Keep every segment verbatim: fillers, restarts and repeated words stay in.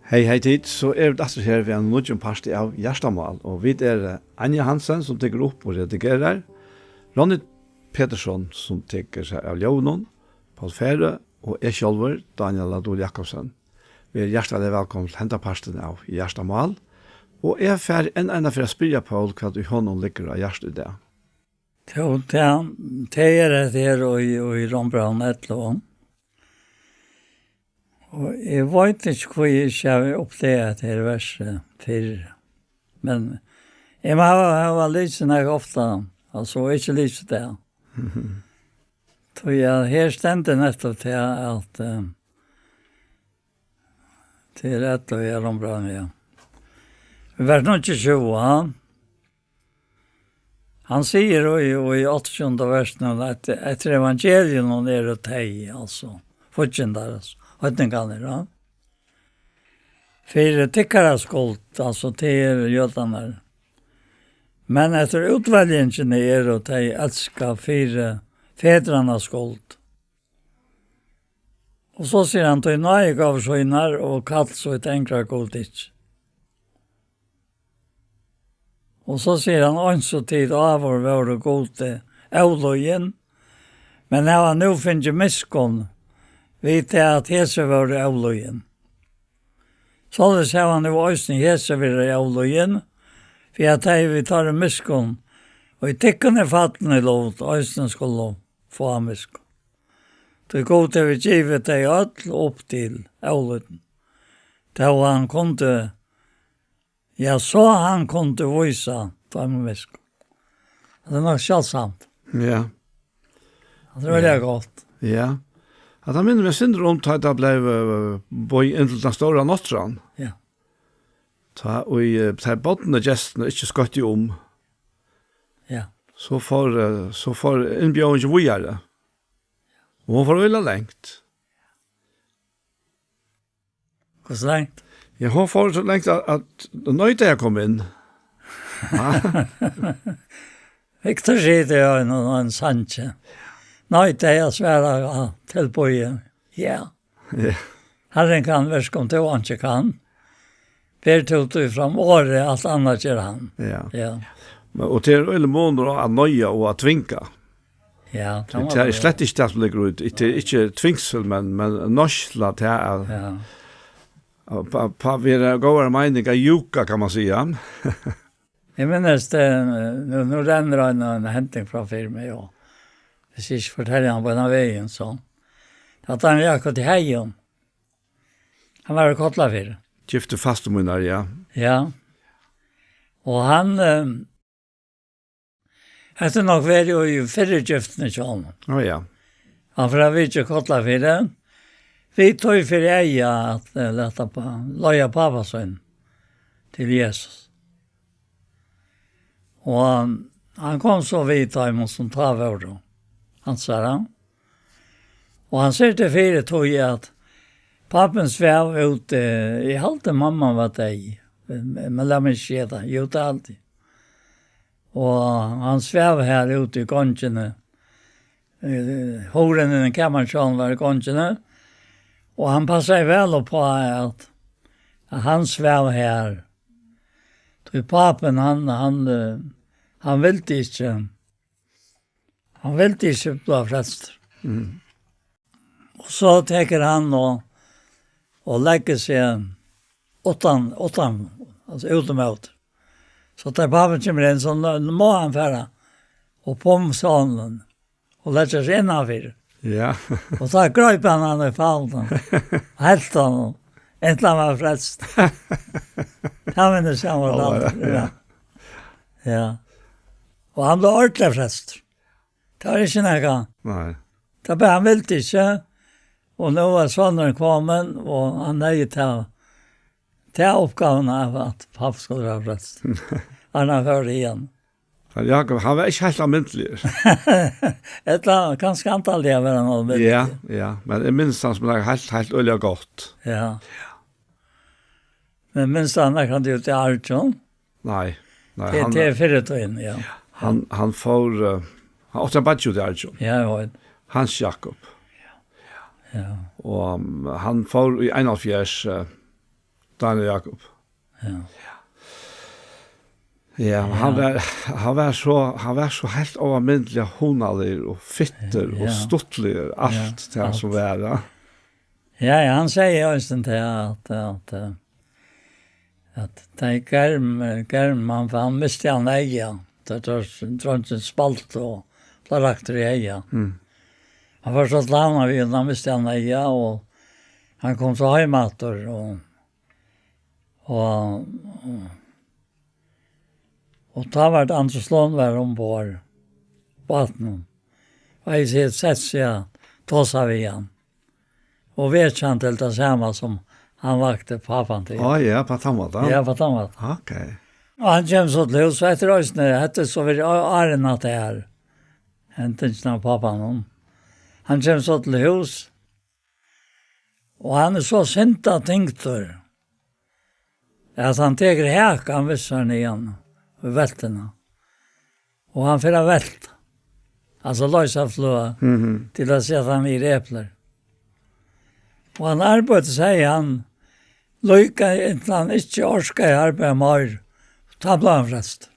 Hey, hey tit, so eru vit aftur her við einum nýggjum parti av Hjartamál, og vit eru, eh, Anja Hansen, sum tekur upp og redigerar, Ronny Petersson, sum tekur sær av ljóðinum, Poul Færø, og eg sjálvur, Dánjal á Dul Jakobsen. Ver hjartaliga vælkomin til henda partin av Hjartamál, og eg fari enn eina ferð at spyrja Poul, hvat í honum liggur á hjarta í dag. Jú, tað, tað er hetta her í, í Rómbrævinum ellivu. Og eg veit ikki, hví eg ikki havi uppdagað hetta her versið fyrr. Men eg má hava, hava lisið nakað ofta, altso, og ikki lisið tað. Mhm. Tí at her stendur nettupp tað, at, eh, tað er ellivu í Rómbrævinum, ja. Vers níggjuogtjúgu, ha? Hann sigur í, í áttaogtjúgunda versinum, at eftir evangeliinum eru tey, altso, fíggindar, altso, heidningarnir, ja. Fyri tykkara skuld, altso, tey eru jødarnir. Men eftir útveljingini eru tey elskað fyri fedranna skuld. Og so sigur hann, tí náðigávur sínar og kall sítt angrar Gud ikki. Og so sigur hann, eins og tit áður vóru Gudi ólýðin, men hava nú fingið miskunn við tað, at hesi vóru ólýðin. Soleiðis hava nú eisini hesi verið ólýðin, fyri at tey við teirri miskunn, og í tykkum er fallin í lut, eisini skulu fáa miskunn. Tí Gud hevur givið tey øll upp til ólýdni, tó hann kundi, ja, so hann kundi vísa teimum miskunn. Tað er nokk sjáldsamt. Ja. Tað er veldig Ja. gott. Ja. At hann minnir meg sindur um, tá tað bleiv, eh, boðið inn til tann stóra náttúran. Ja. Tá ið, eh, tá børnini, gestirnir ikki skoyttu um. Ja. So fór, eh, so fór innbjóðingin víðari. Og hon fór øgiliga langt. Hvussu langt? Ja, hon fór so langt at, at neitaði at koma inn. Ja. Viktor sigur tað í einum, einum sangi. Neitaði at svara, ja, tilboði. Ja. Ja. Harrin kann verka um tú einki kann. Ber tú tí fram orðið, alt annað ger hann. Ja. Ja. Men, og tað er øgiligur munur á at noyða og at tvinga. Ja, tað má tað er vera. Slett ikki tað sum liggur í, tað er ikki tvingsel, men, men nýtsla, tað er Ja. á, á, á, við góðari meining at júka, kann man siga. Eg minnist, eh, nú, nú rennur ein, ein hending fram fyri meg, og hvis eg ikki fortelji hana beinanvegin, so. Tað var Dánjal Jákup í Heygum. Hann var í Kollafirði. Giftur fastur mínar, ja. Ja. Og hann, eh, hetta er nokk verið í fyrru giftini hjá honum. Á, ja. Hann fer at vitja í Kollafirði. Við tí fyri eyga at, eh, lata pá-, leiða pápa sín til Jesus. Og hann, hann kom so við teimum sum tá vóru hansara. Og hann syrgdi fyri tí at pápin svav úti, eg haldi mamman var deyð, men lat meg ikki geta, jú, tað haldi eg. Og hann svav har úti í gongini. Eh, hurðin inn í kamarið hjá honum var í gongini, og hann passaði væl upp á at, at hann svav har. Tí pápin, hann, hann, eh, hann vildi ikki, hann vildi ikki blíva frelstur. Mm. Og so tekur hann og, og leggur seg uttan, uttan, altso, út ímóti. So tá pápin kemur inn, so nú, nú má hann fara upp um sonin og leggja seg innanfyri. Ja. Og tá greip hann hann í favn og helt hann, inntil hann var frelstur. Tað minnist eg hann var Ja, ja. Ja. Ja. Og hann bleiv ordiliga frelstur. Tað var ikki nakað. Nei. Tað bara, hann vildi ikki. Og nú var sonurin komin, og hann hevði tað, tað uppgávuna av at pápin skuldi vera frelstur. Hann fór í hann. Hann Jákup, hann var ikki heilt almindiligur. Ella kanska andaliga var hann almindiligur. Ja, ja. Men eg minnist hann sum heilt, heilt øgiliga gott. Ja. Men minnist hann nakrantíð út í Argjum? Nei, nei, Tað, hann tað er fyrr í tíðini, ja. Hann, hann fór, eh, hann átti ein beiggi úti í Argjum. Ja, eg veit. Hans Jákup. Ja. Og, um, hann fór í einoghálvfjerðs, eh, Daniel Jakob. Ja. Ja, men hann var, hann var so, hann var so heilt óalmindiliga hugnaligur og fittur og Ja. stuttligur, alt Ja, tað alt. sum var, ja. Ja, ja, hann segði eisini til at, at, eh, at tað er Germ, Germ, hann, hann misti hann eyga. Tað var dreingin spalt og bleiv raktur í eyga. Mm. Hann var so slæmur við, hann misti hann eyga, og hann kom so heim aftur, og, og, og tá var tað Anders Lund var umborð bátinum. Og eg sett, sett seg at tosa við hann. Og vekja hann til tað sama sum hann vakti pápan til. Á, ja, på tann mátan. Ja, på tann mátan. Ok. Og hann kemur so til hús, og hetta er eisini, hetta er so verið á-, áðrenn at tað er hendingin av pápanum. Hann kemur so til hús, og hann er so sindatyngdur, at hann tekur hakan við sær niðan í veltuna. Og hann fer at velta. Altso loysa fløg Mhm. til at seta niður eplir. Og hann arbeiddi, segði hann, líka inntil hann ikki orkaði arbeiða meir. Tá bleiv hann frelstur.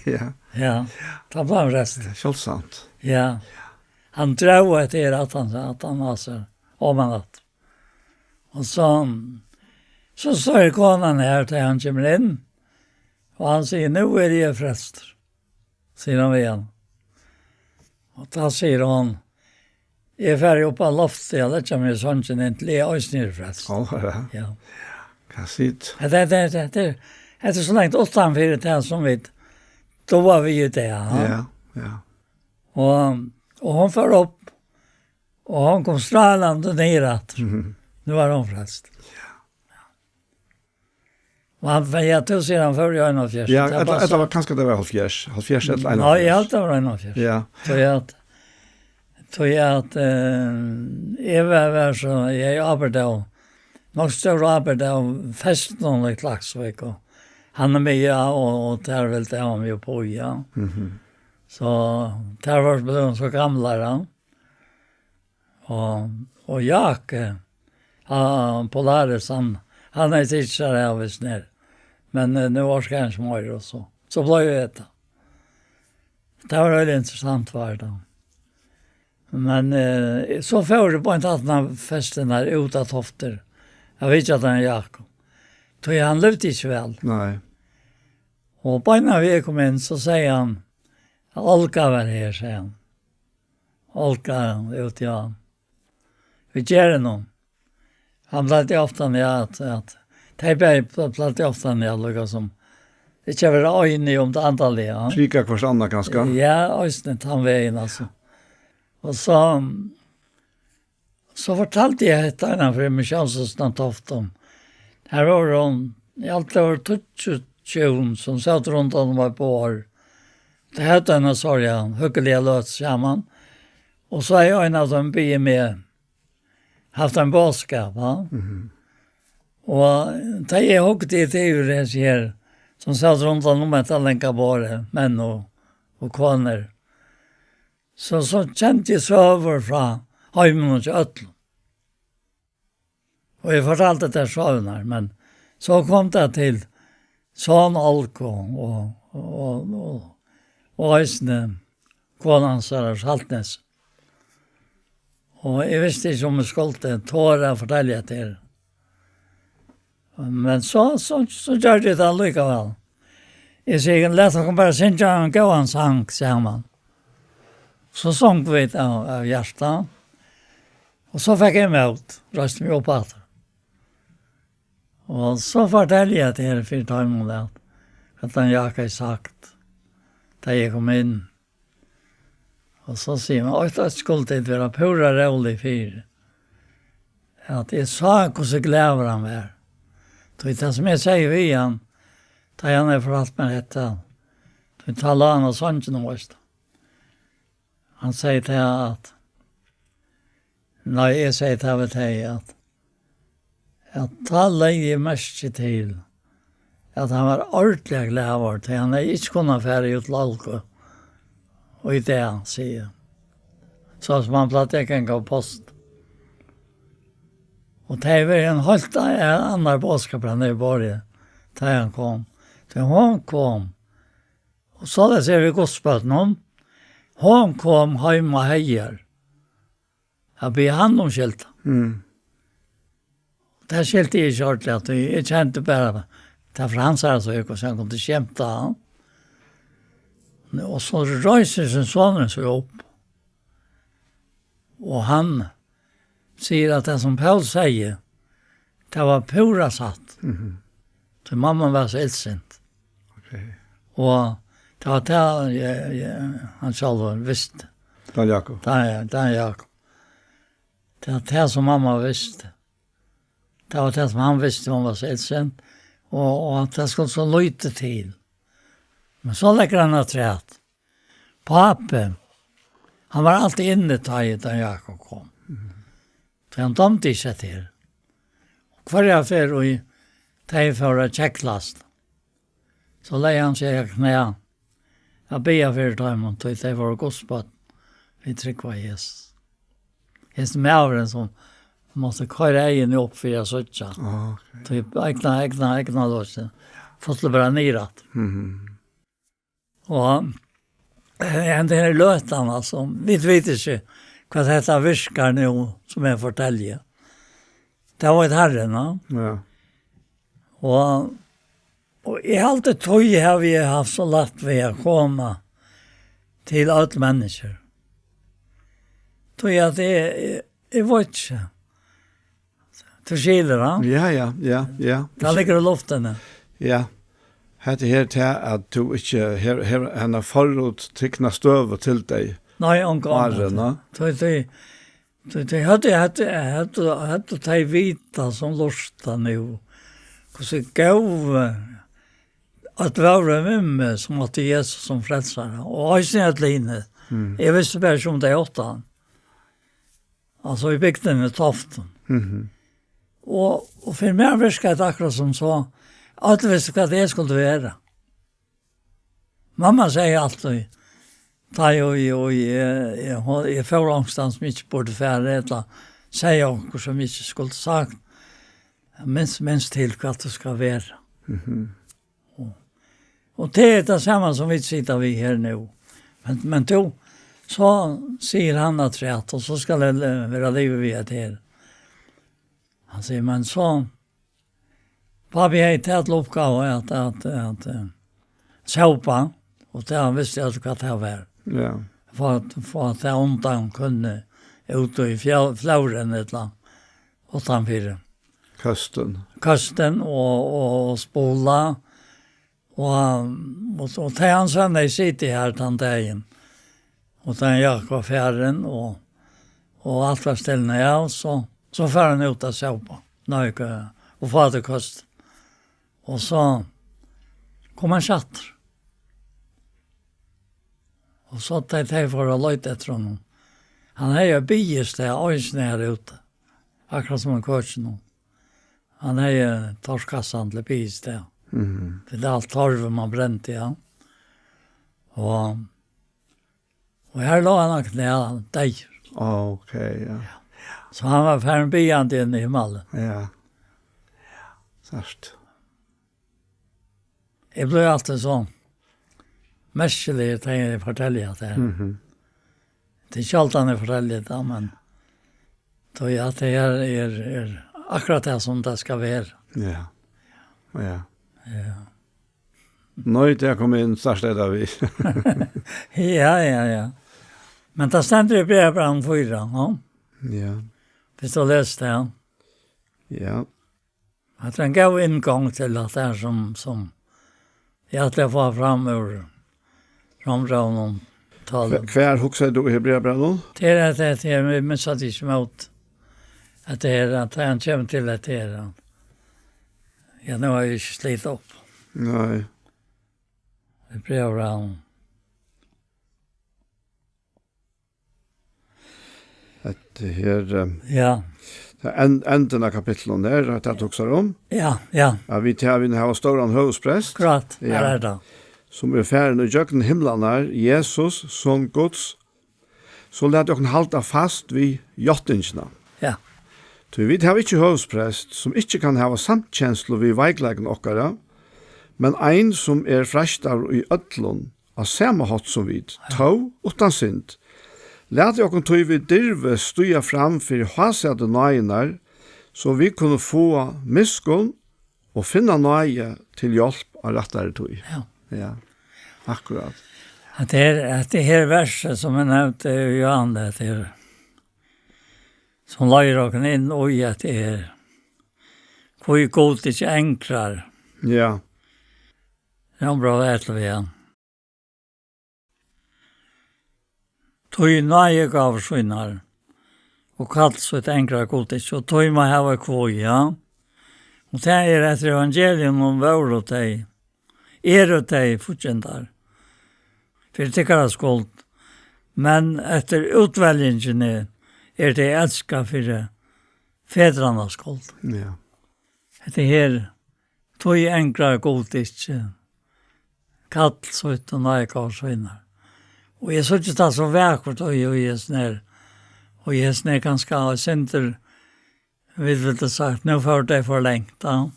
Ja. Ja, tá bleiv hann frelstur. Sjáldsamt. Ja. Hann dró eftir at hann, at hann, altso, oman aftur. Og so, so sigur konan her, tá hann kemur inn, og hann sigur: "Nú eri eg frelstur", sigur hann við hann. Og tá sigur hon: "Eg fari upp á loftið og leggja meg í songina inntil eg eisini eri frelst." Ó, ja. Ja. Hvat sigur tú? Hetta, hetta, hetta, hetta er, hetta er so langt uttanfyri tað sum vit duga við í dag, ha? Ja, ja. Og, og hon fór upp, og hon kom strálandi niður aftur. Mhm. Nú var hon frelst. Ja. Og hann, ja, tú sigur hann fór í einoghálvfjerðs. Ja, Tað ella, passar. ella var kanska tað var hálvfjerðs, hálvfjerðs ella Nei, einoghálvfjerðs. ja, tað var einoghálvfjerðs. Ja. So eg at, so eg at, eh, eg var, var so, eg ábyrgd av, nokk stór ábyrgd av festunum í Klaksvík, og hann er við, ja, og, og tær vildi hava meg upp á, ja. Mhm. So tær var blivin so gamlar, ja. Og, og Jake, ha, Polaris, hann, hann hevði tikið sær av við snær. Men, eh, nú orkar hann ikki meir, og so, so bleiv hetta. Tað var veldig interessant, var tað. Men, eh, so fór eg beint aftan á festina her út á Toftir. Eg veit ikki at hann Jakob. Tí hann livdi ikki væl. Nei. Og beinanvegin eg kom inn, so segði hann: "Olga var her", segði hann. Olga, út, ja. Við Gerðinum. Hann plagdi ofta, ja, at, at tey bæði pl-, plagdi ofta, ja, líka sum, ikki at vera einig um tað andaliga, ja. Prika hvørt annað, kanska? Ja, eisini tann vegin, altso. Og so, so fortaldi eg hetta innan fyri Missiónshúsið á Toftum. Her vóru hon, í alt vóru tíggju hjún sum sótu rundan um eitt borð. Tey høvdu eina, sorry, ja, hugguliga løtu saman. Og so hevði ein av teimum biðið meg, havt ein boðskap, ja. Mhm. Og tá eg hugdi yvir hesi her, sum sótu rundan um hetta langa borðið, menn og, og konur, so, so kendi eg søgur frá heiminum hjá øllum. Og eg fortaldi tær søgurnar, men so kom tað til son Olgu og, og, og, og eisini kona hansara, Saltnes. Og eg visti ikki um eg skuldi tora at fortelja tað her. Men so, so, so gjørdi eg tað allíkavæl. Eg sigi: "Lat okkum bara syngja ein góðan sang saman." So sungu vit av, av hjarta. Og so fekk eg mót, reisti meg upp aftur. Og so fortaldi eg tað her fyri teimum, at hvat hann Jakob hevði sagt, tá eg kom inn. Og so sigur hann: "Eitt, eitt skulu tit vera púra rólig fyri, at eg sá, hvussu glaður hann var. Tí tað sum eg segði við hann, tá hann hevði fortalt mær hetta, tí tá lá hann á songini, veitst tú." Hann segði tað at, nei, eg segði tað við tey, at, at tá legði eg merki til, at hann var ordiliga glaður, tí hann hevði ikki kunnað farið út til Olgu í dag, sigur hann. So sum hann plagdi at ganga á post. Og tað hevði verið ein heilt a-, annar boðskapur, hann hevði borið, tá hann kom. Tí hon kom. Og soleiðis er við Guds børnum. Hon kom heim á Heiðar. At biðja hann um skyldu. Mm. Tað skilti eg ikki ordiliga, at eg, eg kendi bara tað frá hansara síðu, hvussu hann kundi skemta hann. Og so reisir seg sonurin seg upp. Og hann sigur, at tað, sum Poul segði, tað var púra satt. Mhm. Tí mamman var so illsint. Ok. Og tað var tað, eg, eg, hann sjálvur visti. Dan Jakob. Dan, Dan Jakob. Tað var tað, sum mamma visti. Tað var tað, sum hann visti, hon var so illsint. Og, og at tað skuldi so lítið til. Men so leggur hann afturat. Pápi, hann var altíð inni, tá ið Dan Jakob kom. Mhm. Tí hann dámdi ikki hetta her. Hvørja ferð ið tey fóru at keglast, so legði hann seg á knæ at biðja fyri teimum, tí tey vóru Guds børn, vit trúgva Jesus. Hesin maðurin, sum mátti koyra eyguni upp fyri at síggja. Ah, ok. Tí egna, egna, egna lógin. Fór bara niður aftur. Mhm. Og, eh, henda her løtan, altso, vit vita ikki, hvat hetta virkar nú, sum eg fortelji. Tað veit Harrin, ja. Ja. Og, og eg haldi, tí havi eg havt so lætt við at koma til øll menniskju. Tí at eg, eg, eg veit ikki. Tú skilur, va? Ja, ja, ja, ja. Tað liggur í luftini. Ja. Hetta her til at tú ikki her, her, hana forúttikna støðu til tey. Nei, onkur annan. Áðrenn, va? Tí, tí, tí, tí høvdu, høvdu, høvdu, høvdu tey vitað, sum lurta nú, hvussu góð, eh, at vóru við meg, sum átti Jesus sum frelsara, og eisini øll hini. Mm. Eg visti bara ikki um tey áttu hann. Altso, í bygdini, Toftum. Mhm. Og, og fyri meg virkaði tað akkurát sum so, øll vistu, hvat eg skuldi vera. Mamma segði altíð, tá eg, eg, eg, eg, hon, eg fór onkustaðni, sum eg ikki burdi farið, ella segði okkurt, sum eg ikki skuldi sagt. Minst, minst til, hvat tú skalt vera. Mhm. Og, og tað er tað sama, sum vit sita við her nú. Men, men tú, so sigur hann afturat, og so skal eg le-, vera liðugur við hetta her. Hann sigur, men so, pápi hevði tað til uppgávu at, at, at, eh, sópa, og tað, hann visti alt, hvat tað var. Ja. For at, for at tað undan kunnu út í fjó-, fjórðin, ella uttanfyri. Køstin. Køstin og, og, og spula. Og, og, og tað hann sann, eg siti her tann dagin. Og tann Jakob farin, og, og alt var stilnað av, so, so fer hann út at sópa. Nei, ikki, og fá til køst. Og so kom hann seg aftur. Og so tey, tey fóru at leita eftir honum. Hann hevði jo biðistað eisini her úti. Akkurát sum í køkinum. Hann hevði torvkassan til biðistað. Mhm. Tí tað er alt torvið, man brendi, ja. Og, og her lá hann á knæ, deyður. Ok, ja. So hann var farin biðjandi inn í himmalin. Ja. Sært. Eg blívi altíð so merkiligur, tá eg fortelji hatta her. Mhm. Tað er sjáldan eg fortelji tað, men tí at tað her er, er akkurát tað, sum tað skal vera. Ja. Ja. Ja. Nei, tað kom inn, sært er tað við. Ja, ja, ja. Men tað stendur í Brævbrævinum fýra, ja. Ja. Viss tú lesur tað, ja. Ja. At tað er ein góð inngongd til at tað er sum, sum eg ætli at fáa fram úr Rómbrævinum tólv. Hvar, hvar hugsar tú í Hebreabrævinum? Tað er at, at eg, eg missti tað ikki ímóti. At tað er, at hann kemur til at tað er, ja, nú havi eg ikki slitið upp. Nei. Hebreabrævinum. Hetta her, eh, ja. Tað er en-, endin av kapitlinum her, at tað hugsar um. Ja, ja. Ja, vit hava, vit hava stóran høvuðsprest. Akkurát, ja. Her er tað. Sum er farin í gjøgnum himlarnar, Jesus, Son Guds, so lat okkum halda fast við játtingina. Ja. Tí vit hava ikki høvuðsprest, sum ikki kann hava samkenslu við veikleikan okkara, men ein, sum er freistaður í øllum, á sama hátt sum vit, tó uttan synd. Latið okkum tí við dirvi stíga fram fyri hásæti náðinnar, so vit kunnu fáa miskunn og finna náði til hjálp á rættari tíð. Ja. Ja, akkurát. At her, at det her verset, som jeg nevnte, er jo annet, at det er, som leier dere inn i at det er, hvor Gud ikke enkler. Ja. Ja, bra, det er til igjen. Tí náðigávur sínar, og kall sítt enklar Gud ikki, og tí má hava kvøð, ja. Og tað er eftir evangelium um vóru tey, eru tey fíggindar, fyri tykkara skuld, men eftir útveljingini er tey elskað fyri fedranna skuld. Ja. Hetta her, tí enklar Gud ikki, kall sítt og náðigávur sínar. Og eg síggi tað so vakurt, og, og hesin er, og hesin er kanska eitt sindur, vit vildu sagt, nú fóru tey for langt, ja.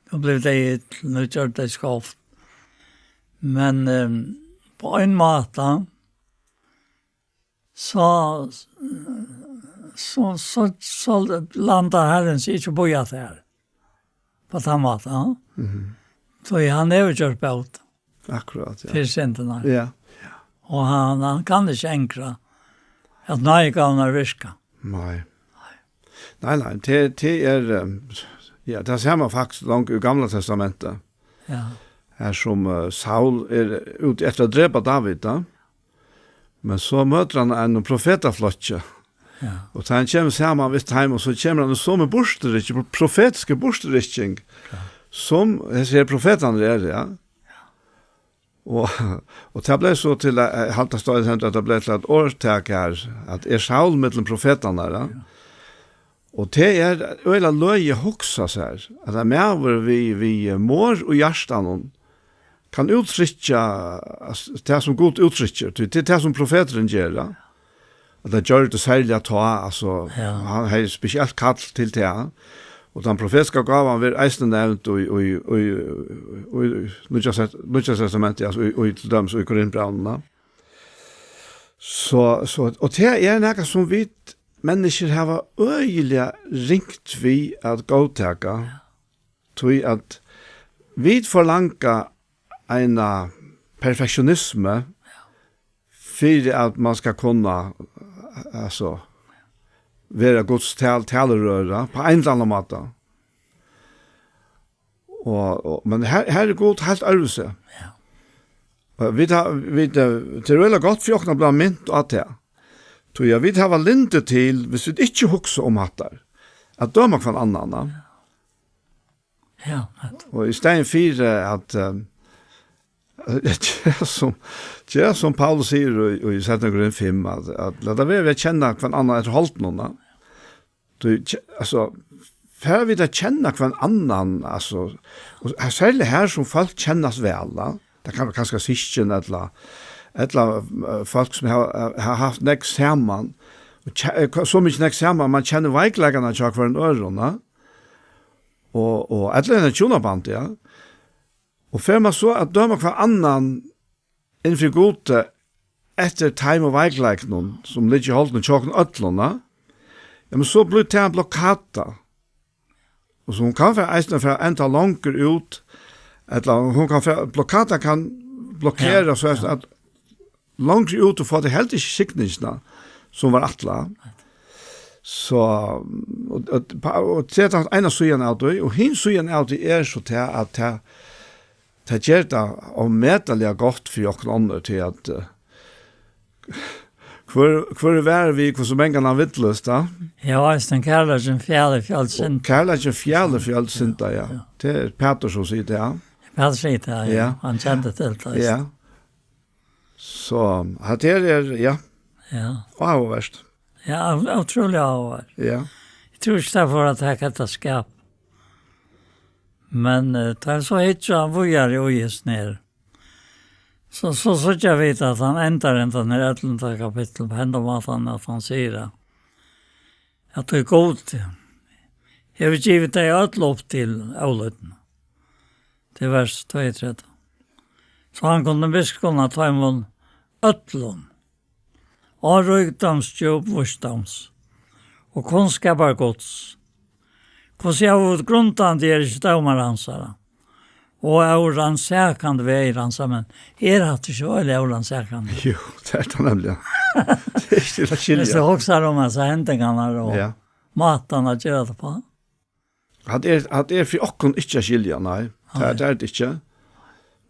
Nú blivu tey ill, nú gjørdu tey skeivt. Men, ehm, á ein máta, so, so, so, so landar Harrin seg ikki og bíðar eftir. Á tann mátan, ja. Mhm. So hann hevur gjørt bót. Akkurát, ja. Fyri syndirnar. Ja. Og hann, hann kann ikki enkla at náðigávurnar virka. Nei. Nei, nei, tað, tað er, ehm, ja, tað sær man faktiskt langt í Gamla Testamenti. Ja. Her sum, eh, Saul er úti eftir at drepa David, da. Men so møtir hann einum profetaflokki. Ja. Og tá hann kemur saman við teimum, so kemur hann í somu burturrykking, profetisku burturrykking, ja, sum hesir her profetarnir eru, ja. Og, og tað bleiv so til at, eh, halda støðið hendur, at tað bleiv til eitt orðtak her, at er Saul millum profetarnar, ja. Ja. Og tað er øgiliga løgið at hugsa sær, at ein maður við, við mor í hjartanum kann úttrykkja, altso, tað sum Gud úttrykkir, tí tað er tað sum profeturin ger, ja. At tað gjørdi serliga tá, altso, ja, hann hevði spesielt kall til tað. Og tann profetiska gávan verður eisini nevnd í, í, í, í Nýggja Test-, Nýggja Testamenti, altso, í, í, til dømis í Korintbrævinum. So, so, og tað er nakað sum vit menniskjur hava øgiliga ringt við at góðtaka, tí at vit forlanga eina perfektionismu fyri at man skal kunna, altso, vera Guds tal-, talurøra á ein ella annan máta. Og, og, men her, her er Gud heilt øðrvísi. Ja. Og vit hava, vit, eh, tað er øgiliga gott fyri okkum at blíva mint á tað. Tí at vit hava lyndi til, viss vit ikki hugsa um hatta, at døma hvønn annan, ja. Ja, at Og í staðin fyri at, eh, gera sum, gera sum Paulus sigur í, í seinna Korint fimm, at, at lata vera við at kenna hvønn annan eftir holdinum, da. Tú, ke-, altso, fara vit at kenna hvønn annan, altso, og her, serliga her sum fólk kennast væl, da. Tað kann vera kanska systkin ella, ella, eh, fólk sum hava, hava havt nógv saman, og ke-, eh, so mikið nógv saman, man kennir veikleikarnar hjá hvørjum øðrum, da. Og, og ella eina hjúnaband, ja. Og fer man so at døma hvønn annan inn fyri Gud, eh, eftir teimum veikleikunum, sum liggja í holdinum hjá okkum øllum, ja, men so blívur tað ein blokada. Og so hon kann fara, eisini fara enda longur út, ella hon kann fara, blokada kann blokkera, ja, so at, ja, at longri út og fáa tey heldur ikki signingina, sum var ætlað. So, og, og, og tað er tann eina síðan av tí, og hin síðan av tí er so tað, at tað, tað ger tað ómetaliga gott fyri okkum onnur, tí at, eh, hvør, hvør er vær við, hvussu mangan hann villist, da? Ja, eisini kærleikin fjalir fjøld synda. Og kærleikin fjalir fjøld synda, ja. Ja. Tað er Pætur sum sigur tað, ja. Pætur sigur tað, ja. Ja. Hann kendi til tað. Ja. So, hatta her er, ja. Ja. Áhugavert. Ja, ó-, ótrúliga áhugavert. Ja. Eg trúði ikki, tað fór at taka hetta skap. Men, eh, tá eg so hyggi víðari í hesum her, so, so síggja vit, at hann endar hendan her ellivta kapittul á hendan mátan, at hann sigur, at, at tí Gud hevur givið tey øll upp til ólýdnað. Til vers tveyogtretivu. So hann kundi miskunna teimum øllum, á ríkdómsdjúp vísdóms og kunnskapar Guds, hvussu óútgrundandi er ikki dómar hansara, og órannsakandi vegir hansara, men er hatta ikki øgiliga órannsakandi? Jú, tað er tað nemliga. Tað er ikki til at skilja. Viss tú hugsar um hesar hendingarnar og Ja. mátan at gera tað uppá. Hatta er, hatta er fyri okkum ikki at skilja, nei. Tað, Nei. tað er tað ikki.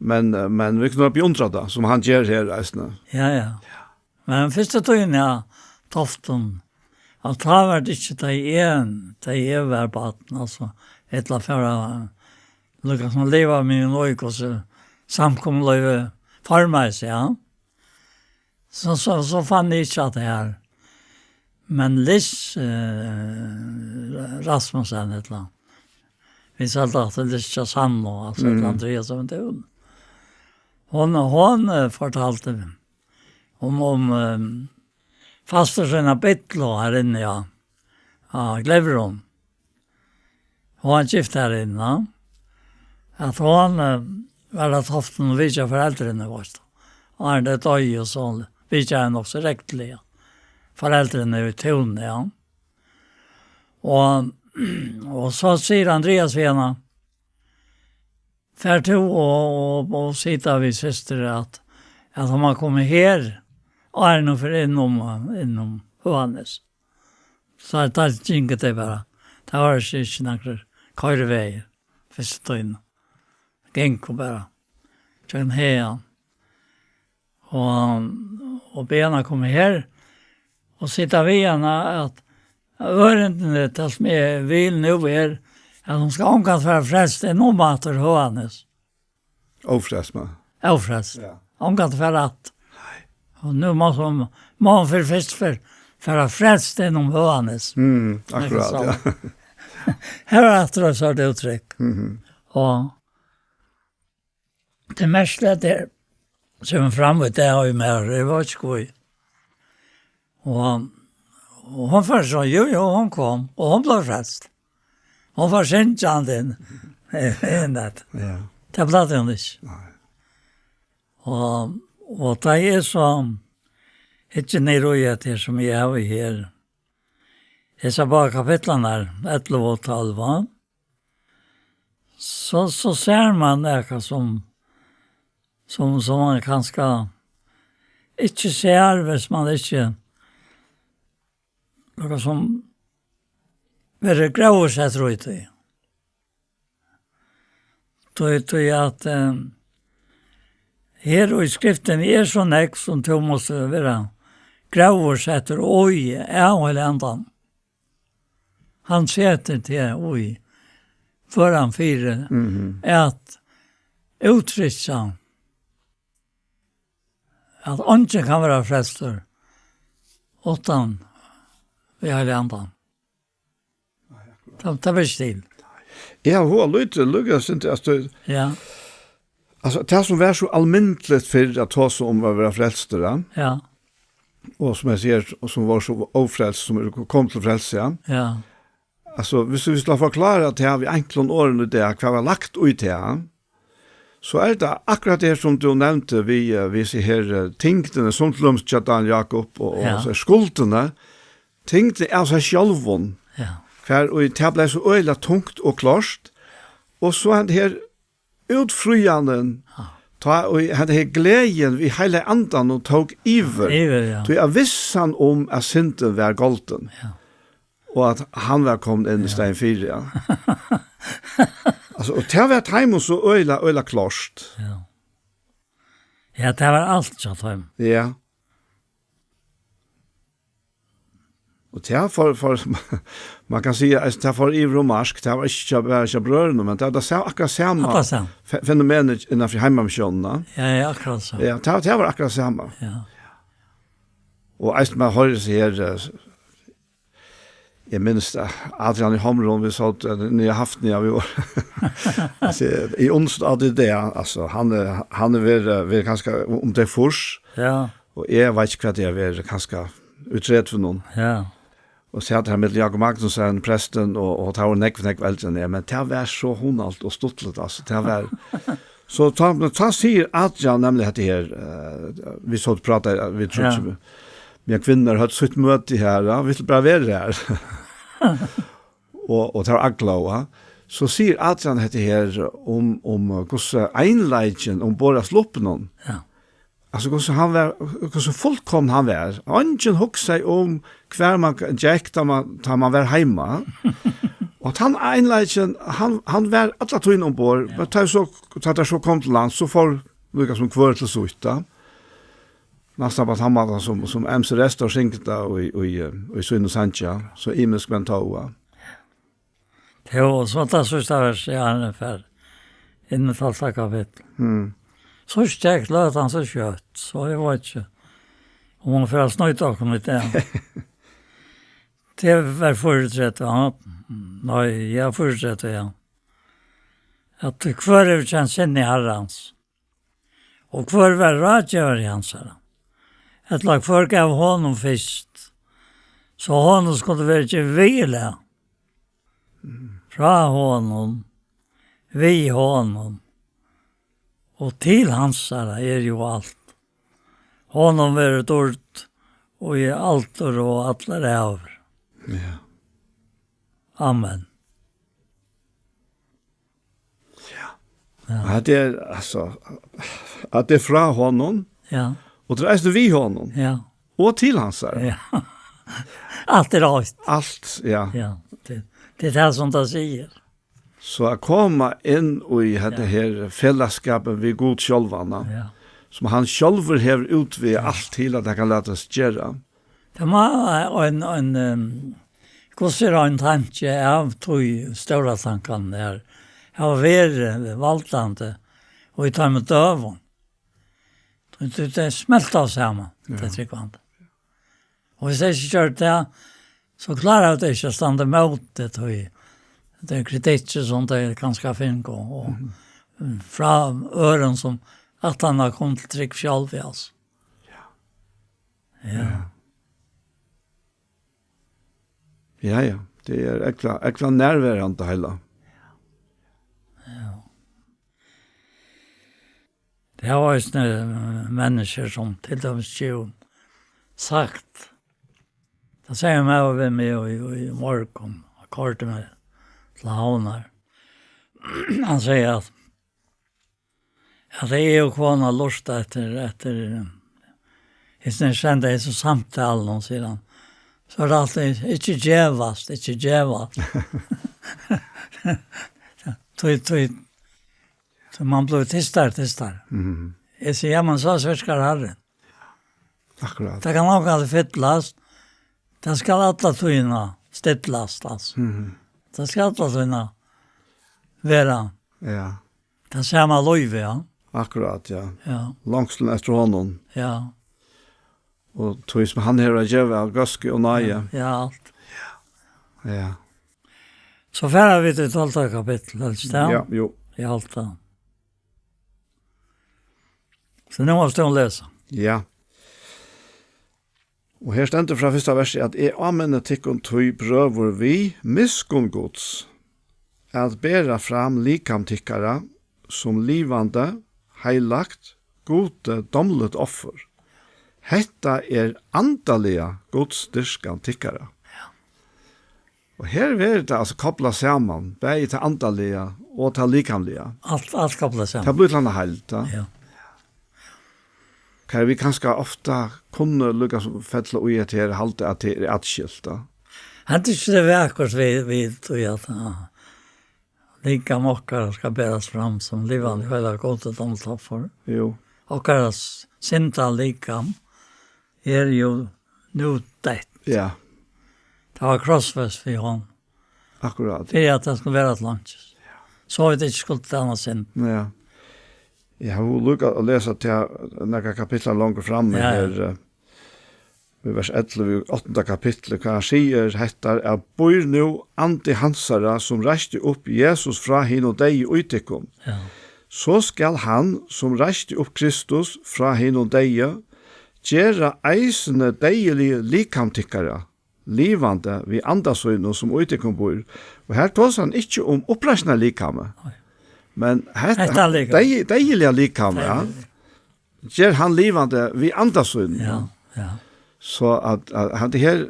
Men, eh, men vit kunnu beundra tað, sum hann ger her, eisini. Ja, ja. Men fyrstu tíðina, ja, toftum, at tá var tað ikki tað ein, tað eg var barn, altso, ella fara, líka sum liva meg í Noreg, og so samkomulív formaði seg, ja. So, so, so fann eg ikki at tað her. Men Lis, eh, Rasmussen, ella, vit seldu aftur Lis til Sanno, altso, Mm. ella Andreas av Tún. Hon, hon, eh, fortaldi um, um, eh, fastur sína billu her inni, ja. Ja, Glevrun. Hon var gift her inni, ja. At hon, eh, var á Toftum og vitjaði foreldrini, veitst tú. Og hann er døy, og so vitjaði hann nokk so regluliga. Foreldrini í Tún, ja. Og, og so sigur Andreas við hana, far tú og, og, og sig við systur at, at hon má koma her, áðrenn hon fer inn um, inn um Høganes. So tá gingu tey bara. Tað var ikki, ikki nakrir koyrivegir, fyrstu tíðina. Gingu bara. Gjøgnum hagan. Og, og bað hana koma her og sita við hana at ørindini, tað sum eg vil nú er, at hon skal ongantíð fara frelst inn um aftur Høganes. Ófrelst, man. Ófrelst. Ja. Ongantíð fara aftur. Og nú má hon, má hon fyri fyrst fer, fara frelst inn um Høganes. Mm, akkurát, Nakað ja. sovorðið. Her er aftur eitt sovorðið úttrykk. Mhm. Og tað merkiliga er, sum er fram við tað, og í mær, eg veit ikki hví. Og, og hon fór so, jú, jú, hon kom, og hon bleiv frelst. Hon var syngjandi inn, inn at. Ja. Tað plagdi hon ikki. Nei. Og, og tá eg so hyggi niður í hetta her, sum eg havi her, hesar báðar kapitlarnar, ellivu og tólv, va? So, so sær man nakað sum, sum, sum man kanska ikki sær, hvis man ikki, nakað sum verður gróðursettur í tí. Tí, tí at, eh, her í skriftini er so nógv sum tú mást vera gróðursettur í av Heilaga Andanum. Hann setur teg í, føran fyri, Mhm. at úttrykkja at eingin kann vera frelstur uttan við Heilaga Andanum. Tað, tað ber ikki til. Eg havi hug at líka, líka, altso, Ja, altso, tað sum var so almindeligt fyrr at tosa um at vera frelstur, ja. ja, Og sum eg sigi, og sum var so ófrelst, sum er kom til frelsi, ja. ja. Altso, hvis vi skal forklara tað við einklum orðum í dag, hvat var lagt í tað, so er tað akkurát tað her, sum tú nevndi, við, eh, við hesi her, eh, tyngdini, sum til dømis hjá Daniel Jakob og, og Ja. so skuldini, tyngdin av seg sjálvum, Ja. hvar og tað bleiv so øgiliga tungt og klárt, og so hann her útfríanin, Ja. tá og hann her gleðin við Heilaga Andanum tók yvir, Yvir, ja. tí at vissan um at syndin var goldin, Ja. og at hann var komin inn í Ja. staðin fyri, ja. Altso, og tað var teimum so øgiliga, øgiliga klárt. Ja. Ja, tað var alt hjá teimum. Ja. Og tað for, for, man kann siga, at tað for yvir um mark, tað var ikki bara hjá brøðrunum, men tað var tað sa-, akkurát sama Akkurát sama. fe-, fenomenið innanfyri heimamissiónina. Ja, ja, akkurát sama. Ja, tað, tað var akkurát sama. Ja. Og eisini man hoyrir seg her, eh, eg minnist, eh, Adrian í Hamrun, vit sótu, eh, niðri í Hafnia, vit vóru. Altso, í onsdag, det, altso, hann er, hann er verið, eh, verið kanska um tey fýrs. Ja. Og eg veit ikki hvat eg eri, kanska í trettivunum. Ja. og sat har millum Jákup Magnussen, prestin, og, og tað var nógv, nógv eldri enn eg, men tað var so hugnaligt og stuttligt, altso, tað var, so tá, men tá sigur Adrian nemliga hetta her, eh, vit sótu og prátaðu, vit tríggir, ja, men kvinnur høvdu sítt møti har, ja, vit vildu bara vera har. Og, og tað var aklað, ja. So sigur Adrian hetta her um, um, eh, hvussu einleikin umborð á sluppinum. Ja. Altso, hvussu hann var, hvussu fullkomin hann var. Eingin hugsaði um, hvar mann gekk, tá mann, tá mann var heima. Og at hann einleikin, hann, hann var alla tíðina umborð, ja, men tá so, tá tað so kom til lands, so fór líka sum hvør til sítt, da. Næstan bara hann, sum, sum M C Restor syngur tað í, í, eh, í sínum sangi, so ymisk men tó, ja. Tað var so tað síðsta vers, ja, hann er ferdig. Inn í tólvta kapittul. Mm. So gekk løtan so skjótt, so eg veit ikki, um hon fer at snýta okkum í dag. Tað var fýraogtretivu, ja. Nei, ja, fýraogtretivu, ja. At hvør hevur kent sinni Harrans? Og hvør var ráðgevari hansara? Ella hvør gav honum fyrst, so honum skuldi verið givið viðurlag? Frá honum, við honum og til hansara er jú alt. Honum verður dýrd í aldur og allar ævir. Ja. Amen. Ja. Ja. At tað er, altso, at tað er frá honum, ja, og tað er eisini við honum, ja, og til hansara. Ja. Alt er eitt. Alt, ja. Ja, tað, tað er tað sum tað sigur. So at koma inn í hetta, ja, her felagsskapið við Gud sjálvan, ja, sum hann sjálvur hevur útvegað, ja, alt til at tað kann lata seg gera. Tað má ein, ein, ehm, hvussu er ein tanki av tí stóra tankan er, hava verið valdandi og í teimum døgum. Tí, tí tey smelta saman, ja, tey trúgvandi. Og hvis tey ikki gjørdu tað, so kláraðu tey ikki at standa ímóti tí, tí kritikki sum tey kanska fingu, og, mhm, frá øðrum sum ætlaðu at koma til trúgv sjálv, altso. Ja. Ja. Ja. Ja, ja. Tað er ekla, ekla nærverandi heila. Ja. Tað hava eisini, eh, menniskjur sum til dømis Jón sagt. Tað segði maður við meg í, í morgun, og koyrdi meg til Havnar. Hann segði at, at eg og kona lurta eftir, eftir, eh, hesum, senda hesum samtalum, sigur hann. So er tað altíð, ikki gevast, ikki gevast. Tí, tí, So man blívur tystur, tystur. Mhm. Eg sigi, ja, men so virkar Harrin. Akkurát. Tað kann ongantíð fyllast. Tað skal alla tíðina stillast, altso. Mhm. Tað skal alla tíðina vera, ja, tað sama lívið, ja. Akkurát, ja. Ja. Longslin eftir honum. Ja. Og tí sum hann hevur at geva av góðsku og náði. Ja, ja, alt. Ja. So fara vit til tólvta kapittul, helst, ja? Ja, jú. Í alt tað. So nú mást tú lesa. Ja. Og her stendur frá fyrsta versi, at: "Eg áminni tykkum tí, brøður, við miskunn Guds, at bera fram likam tykkara sum livandi, heilagt, Gudi dámligt offur. Hetta er andaliga gudsdýrkan tykkara." Og her verður tað altso koplað saman, bæði tað andaliga og tað likamliga. Alt, alt koplað saman. Tað blívur til eina heild, ja. Ja. Har vit kanska ofta kunnu líka sum fella í at her halda at tað er atskilt, ja. Hetta er ikki tað vakurt við, við tí at, ja, likam okkara skal berast fram sum livandi, heilag, Gudi dámligt offur. Jú. Okkara s-, syndalikam er jú nú deytt. Ja. Tað var krossfest fyri honum. Akkurát. Fyri at tað skuldi vera til einkis. Ja. So vit ikki skuldu dømast synd. Ja. Eg havi líka at lesa til nakrar kapitlar longur fram, ja, her, eh, í vers ellivu í áttanda kapitli, hvar hann sigur hetta: "At býr nú andi hansara, sum reisti upp Jesus frá hinum deyðu, í tykkum, ja, so skal hann, sum reisti upp Kristus frá hinum deyðu, gera eisini deyðilig likam tykkara livandi við anda sínum, sum í tykkum býr. Og her tosar hann ikki um uppreisnarlikamið, Nei. men hetta, Hetta likamið. Dey-, deyðiliga likamið, ja. Deyðiliga. Ger hann livandi við anda sínum. Ja, ja. So at, at hann er her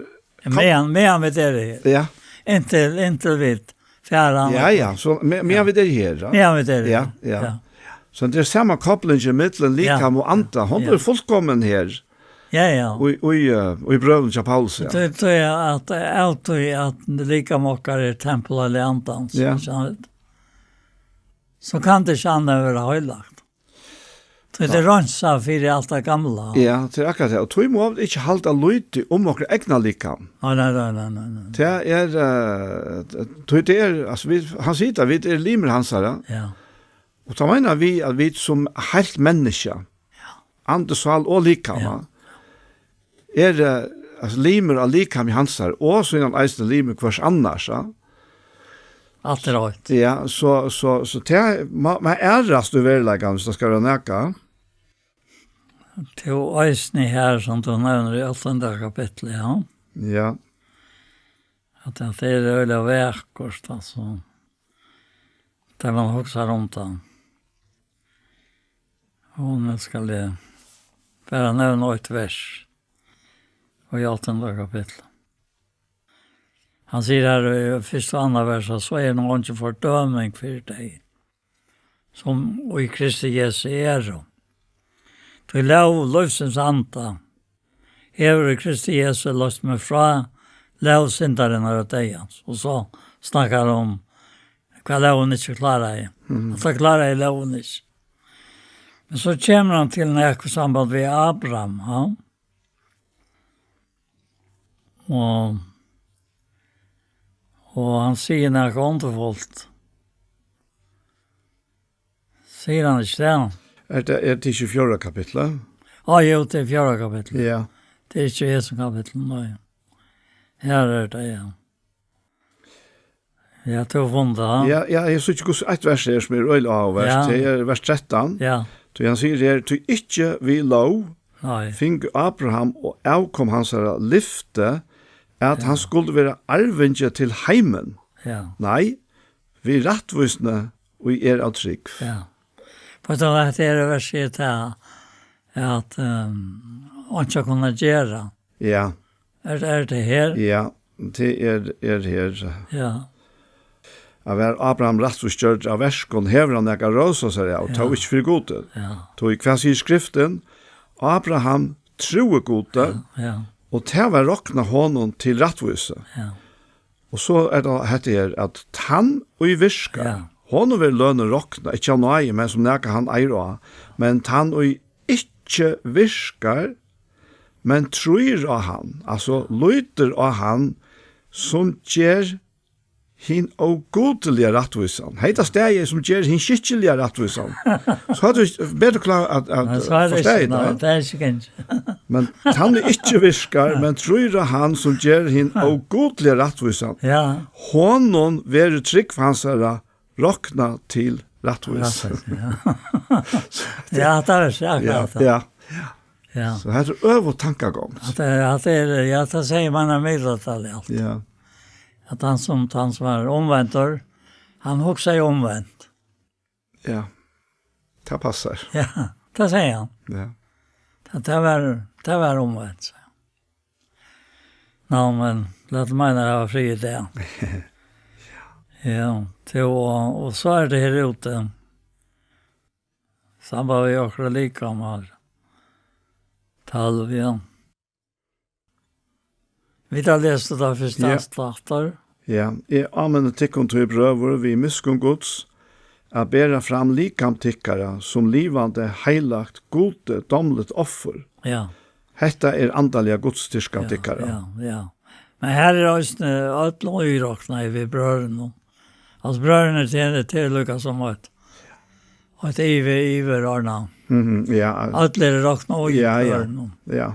Ja, meðan, meðan vit eru her. Ja. Inntil, inntil vit fara annað. Ja, ja, so me-, meðan vit eru her, ja. Meðan vit eru Ja, her. ja. Ja. So tað er sama koblingin millum Ja. likam og anda. Hon Ja. er fullkomin her. Ja, ja. Og, og, eh, og í brøvum til Paulus, ja. Tað, tað er at, at, at likam okkara er tempul av andans, Ja. so, so kann tað ikki annað vera heilagt. Tað er reinsað fyri alt tað gamla. Ja, tað er akkurát tað. Og tí má vit ikki halda lítið um okkara egna likam. Nei, nei, nei, nei, nei, nei. Tað er, eh, tí tað er, altso, vit, hann sigur tað, vit eru limir hansara. Ja. Og tað meinar vit, at vit sum heilt menniskja, Ja. andi, sál og likam, Ja. er, eh, altso, limir av likami hansara, og síðan eisini limir hvørs annars, ja. Alt er eitt. Ja, so, so, so tað, man, man ærast í veruleikanum, viss tað skal vera nakað. Tú eisini her, sum tú nevnir í áttanda kapitli, ja. Ja. At tað er øgiliga vakurt, altso. Tað man hugsar um tað. Og nú skal eg bara nevna eitt vers. Og í áttanda kapitli. Hann sigur her í fyrsta og annað vers, at so er nú eingin fordøming fyri tey, sum í Kristi Jesu eru. Tí lóg lívsins anda hevur í Kristi Jesu loyst meg frá lóg syndarinnar og deyðans. Og so snakkar hann um hvat lógin ikki kláraði. Mhm. At tað kláraði lógin ikki. Men so kemur hann til nakað samband við Abraham, ja. Og, og hann sigur nakað undurfult. Sigur hann ikki tað? Er tað, er tað ikki fjórða kapittul? Á, jú, tað er fjórða kapittul. Ja. Tað er ikki í hesum kapitlinum, nei. Her er tað, ja. Ja, tú hevur funnið tað, ha? Ja, ja, eg síggi hvussu eitt vers er, sum er øgiliga áhugavert. Ja. Tað er vers trettan. Ja. Tí hann sigur her, "Tí ikki við lóg Nei. fingu Abraham og avkom hansara lyfti, at Ja. hann skuldi vera arvingi til heimin. Ja. Nei, við rættvísni, ið er av trúgv." Ja. Fyrst og fremst er tað vers, er tað, at, ehm, einki at kunna gera. Ja. Er, er tað her? Ja, tað er, er her. Ja. At vera Abraham rættvísgjørdur av verkum, hevur hann nakað at rósa sær av, tó Ja. ikki fyri Gudi. Ja. Tí hvat sigur Skriftin? Abraham trúði Gudi, Ja, ja. og tað var roknað honum til rættvísi. Ja. Og so er tað hetta her, at tann, ið virkar, Ja. honum verður lønin roknað, ikki av náði, men sum nakað hann eigur á. Men tann, ið ikki virkar, men trýr á hann, altso lítur á hann, sum ger hin ógudiliga rættvísan. Hetta staðið, sum ger hin skikkiliga rættvísan. So hevði tú betur klárað at, at Nei, so er tað forstaðið ikki, nei, tað. tað er ikki gingið. Men tann, ið ikki virkar, men trýr á hann, sum ger hin ógudiliga rættvísan, Ja. honum verður trúgv hansara roknað til rættvísi. Rættvísi, ja. Ja, tað er so Ja, akkurát tað. ja. Ja. So hetta er øvugt tankagongd. At tað, at tað er, ja, tað sigur man í Miðdali alt. Ja. At hann sum, hann sum er umvendur, hann hugsar umvent. Ja. Tað passar. Ja, tað sigur hann. Ja. Tað, tað var, tað var umvent, sigur hann. Ná, men lat mær hava frið í dag. Ja, til, og, og so er tað her úti. Samband við okkara likam her. Tólv, ja. Vit hava lisið tað fyrsta Ja. aftur. Ja, eg áminni tykkum tí, brøður, við miskunn Guds, at bera fram likam tykkara sum livandi, heilagt, Gudi dámligt offur. Ja. Hetta er andaliga gudsdýrkan Ja, tykkara. ja, ja. Men her er eisini øll íroknað við brøðrunum. Altso, brøðurnir til, til líka sum eitt, eitt yvir, yvirordnað. Mhm, ja. Øll eru roknað í Ja, ja. brøðrunum. Ja.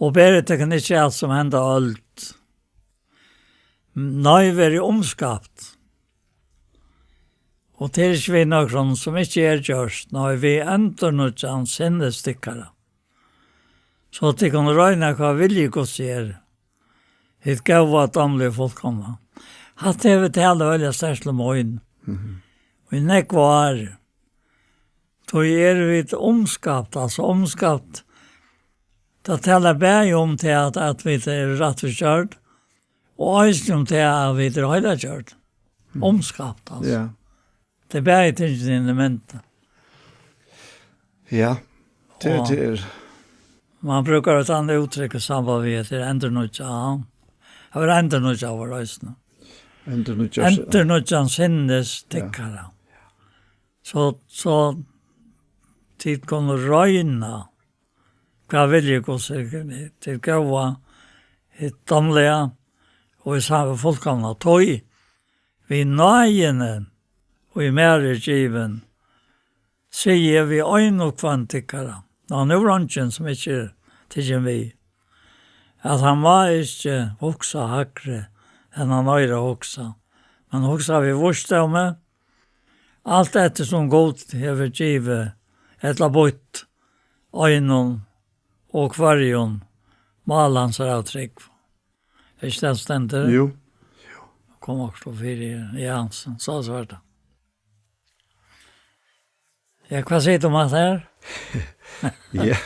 Og berið tykkum ikki at sum henda øld. Nei, verið umskapt. Og tað er ikki við nøkrum sum ikki er gjørt, nei, við endurnýggjan sinnis tykkara. So tykkum royna hvat vilji Guds er. Hitt góða, dámliga, fullkomna. Hatta hevur talað øgiliga sterkt til mín. Mhm. Í nógv ár. Tí eru vit umskapt, altso umskapt. Tað talar bæði um tað at, at vit eru rættvísgjørd, og eisini um tað at vit eru heilaggjørd. Mm. Umskapt, altso. Ja. Tað er bæði tingini í myndini. Ja, tað, og tað er. Man brúkar eitt annað úttrykk í samband við, at tað er endurnýggja, ja. Tað var endurnýggja var eisini. Endurnýggja. Endurnýggjan sinnis tykkara. Ja. So, so tit kunnu royna, hvat vilji Guds er, til góða, hitt dámliga og í sannum fullkomna. Tí við náðini, ið mær er givin, sigi eg við ein og hvønn tykkara. Ná, nú er eingin, sum ikki er tikin við, at hann má ikki hugsa hægri, enn hann eigur at hugsa, men hugsa við vísdómi, alt eftir sum Gud hevur givið ella býtt einum og hvørjum mál hansara av trúgv. Er ikki tað, sum stendur? Jú. Kom okkurt fyri, ja, so, so var tað. Ja, hvat sigur tú um hatta her? Ja.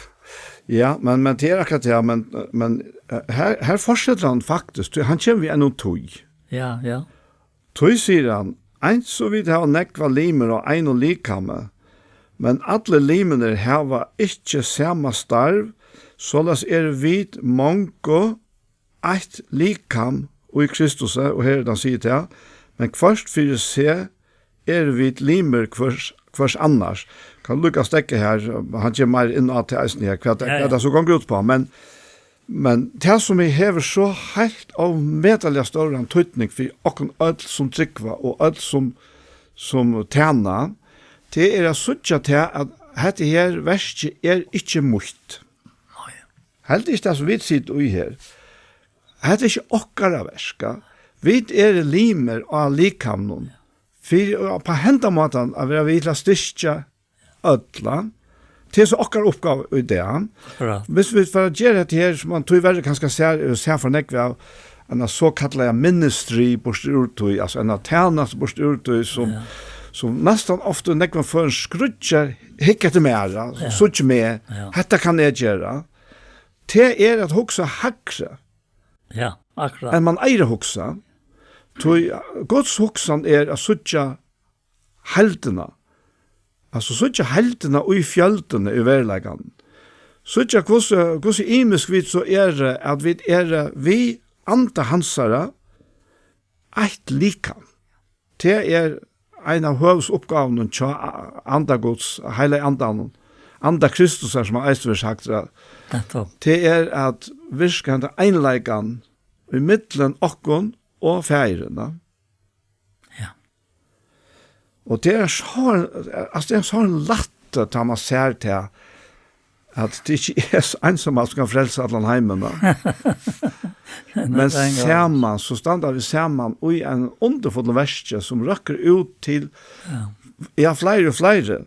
Ja, men, men tað er akkurát tað, men, men, eh, her, her fortsetir hann faktiskt, tí hann kemur við einum tí. Ja, ja. Tí sigur hann, eins og vit hava nógvar limir á einum likami, men allir limirnir hava ikki sama starv, soleiðis eru vit mongu eitt likam í Kristusi, og her er tað, hann sigur tað, men hvørt fyri seg eru vit limir hvørs, hvørs annars. Kann líka steðga her, hann kemur meir inn á tað eisini her, hvat, ja, ja, hvat tað so gongur út á, men, men tað sum eg hevur so heilt ómetaliga stóran týdning fyri okkum øll sum trúgva og øll sum, sum tæna, tað er at síggja tað, at hetta her verkið er ikki mítt. Nei. Heldur ikki tað sum vit sita í her. Hetta er ikki okkara verk, ja. Vit eru limir á likamnum. Fyri á, á henda mátan at vera við til at styrkja øll, ja. Tað er so okkara uppgáva í dag. Akkurát. Hvis vit fara at gera hetta her, sum man tíverri kanska sær, sær for nógv av, eina sokallaða ministry burtur úr tí, altso eina tænastu burtur úr tí, sum, ja, sum næstan ofta í nógvum førum skríggjar, hygg eftir mær, ja, ja, síggj meg, ja, hetta kann eg gera. Tað er at hugsa hægri, ja, akkurát, enn man eigur at hugsa. Tí Guds hugsan er at síggja heildina. Altso, síggja heildina í fjøldini í veruleikanum. Síggja, hvussu, hvussu ymisk vit so eru, at vit eru við anda hansara eitt likam. Tað er ein av høvuðsuppgávunum hjá a-, anda Guds, heilaga andanum, anda Kristus, sum eisini verður sagt, at nettupp, tað er at virka henda einleikan í millum okkum og Faðirin, ja. Ja. Og tað er so, altso, tað er so lætt, tá man sær tað, at tað ikki er so einsamalt sum kann frelsa allan heimin, ja. Men saman, so standa vit saman í ein undurfullum verki, sum røkkur út til, ja, ja, fleiri og fleiri.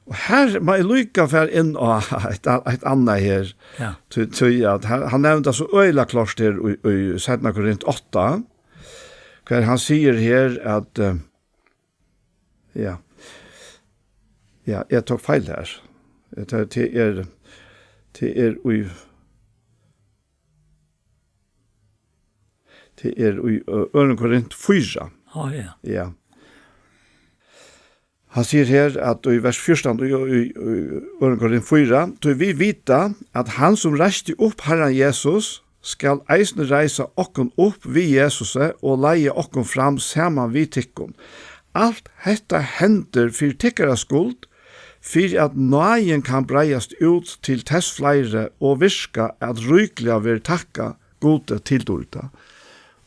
Og her má eg líka fara inn á eitt, eitt annað her. Ja. Tí, tí at hann, hann nevndi tað so øgiliga klárt her í, í seinna Korint átta, hvar hann sigur her at, eh, ja. Ja, eg tók feil her. Tað, tað er, tað er í, tað er í, ø, Øðrum Korint fýra. Á, ja. Ja. Hann sigur her at í vers fjúrtan í, í, í Øðrum Korint fýra, tí vit vita, at hann, sum reisti upp Harran Jesus, skal eisini reisa okkum upp við Jesusi og leiða okkum fram saman við tykkum. Alt hetta hendir fyri tykkara skuld, fyri at náðin kann breiðast út til tess fleiri og virka, at ríkliga verður takkað Gudi til dýrda.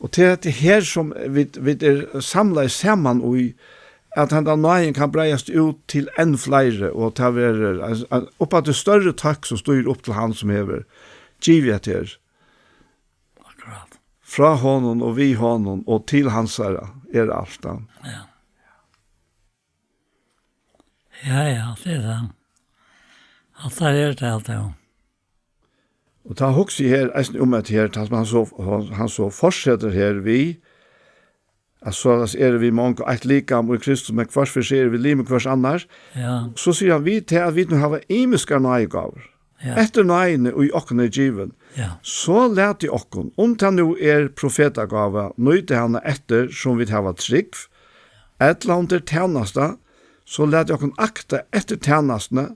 Og tað er hetta her, sum vit, vit eru samlaðir saman í, at henda náðin kann breiðast út til enn fleiri, og tað verður, altso, at upp á tað størri tøkk, sum stígur upp til hann, sum hevur givið hetta her. Akkurát. Frá honum og við honum og til hansara er alt, ja. Ja. Ja, ja, tað er tað. Alt tað er tað, alt tað, ja. Og tá hugsi eg her eisini um at her, tá sum hann so, hann, hann so fortsetir her við, at soleiðis eru vit mong eitt likam í Kristus, men hvørt fyri seg eru vit limir hvørs annars. Ja. So sigur hann, við tað at vit nú hava ymiskar náðigávur. Ja. Eftir náðini í okkum er givin. Ja. So latið okkum, um tað nú er profetagáva, nýta hana eftir, sum vit hava trúgv, ella um tað er tænasta, so latið okkum akta eftir tænastuni,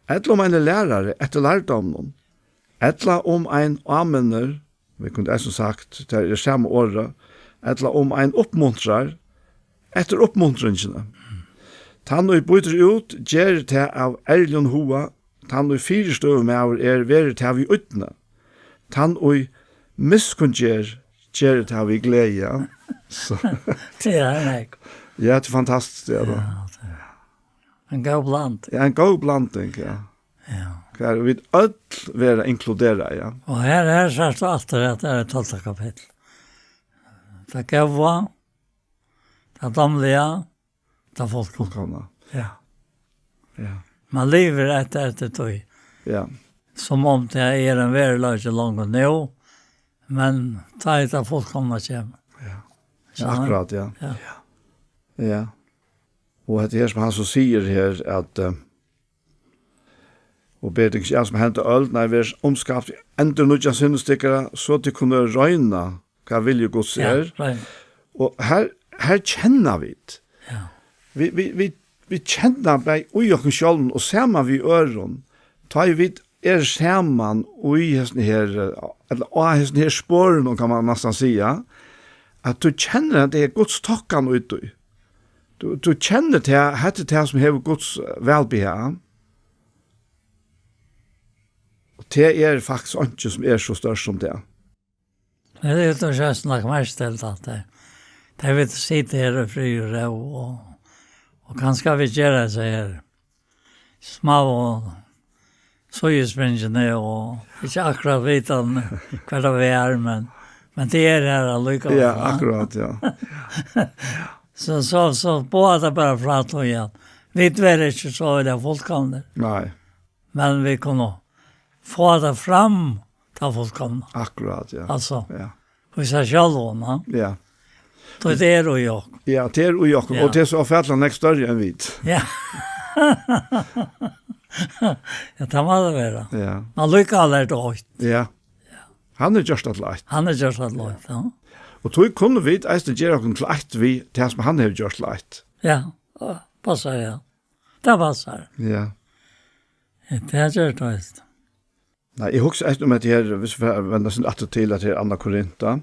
ella um ein er lærari eftir lærdóminum, ella um ein áminnir, vit kundu eisini sagt, tað er sama orðið, ella um ein uppmuntrar eftir uppmuntringini. Tann, ið býtur út, ger tað av ærligum huga, tann, ið fyristøðumaður er, verður tað við ídni, tann, ið miskunngerð, ger tað við gleði. Ja. So. Tað er nógv. Ja, tað er fantastiskt, tað er tað. Ja, tað er. Ein góð blanding. Ja, ein góð blanding, ja. Ja. Har vit øll verða inkluderað, ja. Og her, her sært tú aftur at tað er tólvta kapittul. Tað góða, tað dámliga, tað fullkomna. Fullkomna. Ja. Ja. Man livir eftir, eftir tí. Ja. Sum um tað er ein veruleiki longu nú, men tá er tað fullkomna kemur. Ja. Ja, akkurát, ja. Ja. Ja. Og hetta her sum hann so sigur her, at, eh, og ber tykkum ikki av sum henda øld, nei, ver umskapt, endurnýggja sinnis tykkara, so tit kunnu royna, hvat vilji Guds er. Ja, right. Og her, her kenna vit. Ja. Vi, vi, vi, vi kenna bæði í okkum sjálvum og saman við øðrum, tá ið vit er saman í hesum her, eh, ella á hesum her sporunum, kann man næstan siga, at tú kennir at tað er Guds tokkan í tí. Tú, tú kennir tað, hetta er tað sum hevur Guds, eh, vælbehag. Og tað er faktiskt einki sum er so stórt sum tað. Men tað er jú, tú skalt lagt merki til at tað, tað vit sita her í frið og ró, og, og kanska vit gera hesi her smáu síðuspringini og ikki akkurát vita um hvar tað er, men, men tað er her allíkavæl, ja, ja, akkurát, ja. So, so, so boðar tað bara frá tí, ja. Vit verða ikki so øgiliga fullkomnir. Nei. Men vit kunnu fáa tað fram, tað fullkomna. Akkurát, ja. Altso, ja, í sær sjálvum, ja. Ja. Tí tað er í okkum. Ja, tað er í okkum, ja, og tað er so ófatiliga nógv størri enn vit. Ja. Ja, tað má tað vera. Ja. Men allíkavæl er tað eitt. Ja. Hann hevur gjørt alt leitt. Hann hevur gjørt alt leitt, ja. Og tí kunnu vit eisini gera okkum til eitt við tað sum hann hevur gjørt leitt. Ja, passar, ja. Tað passar. Ja. Ja, tað ger tað, veitst. Nei, eg hugsi eisini um hetta her, viss vit venda okkum aftur til at her Annað Korinta,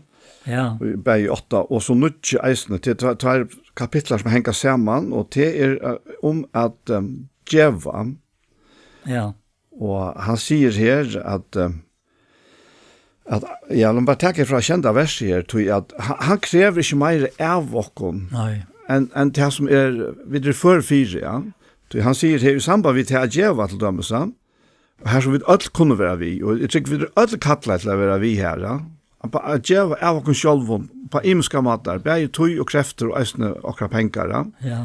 ja, og bæði átta, og so níggju eisini, tað eru tveir, tveir kapitlar sum hanga saman, og tað er, eh, um at, ehm, geva. Ja. Og hann sigur her at, ehm, at, ja, lat meg bara taka frá sjeynda versi her, tí at ha-, hann krevur ikki meira av okkum, nei, enn, enn tað sum er, vit eru før fyri, ja. Tí hann sigur her í samband við tað at geva til dømis, ja, og har sum vit øll kunnu vera við, og eg trúgvi, vit eru øll kallaði til at vera við her, ja. At ba-, at geva av okkum sjálvum, á ymiskar mátar, bæði tíð og kreftir og eisini okkara pengar, ja. Ja.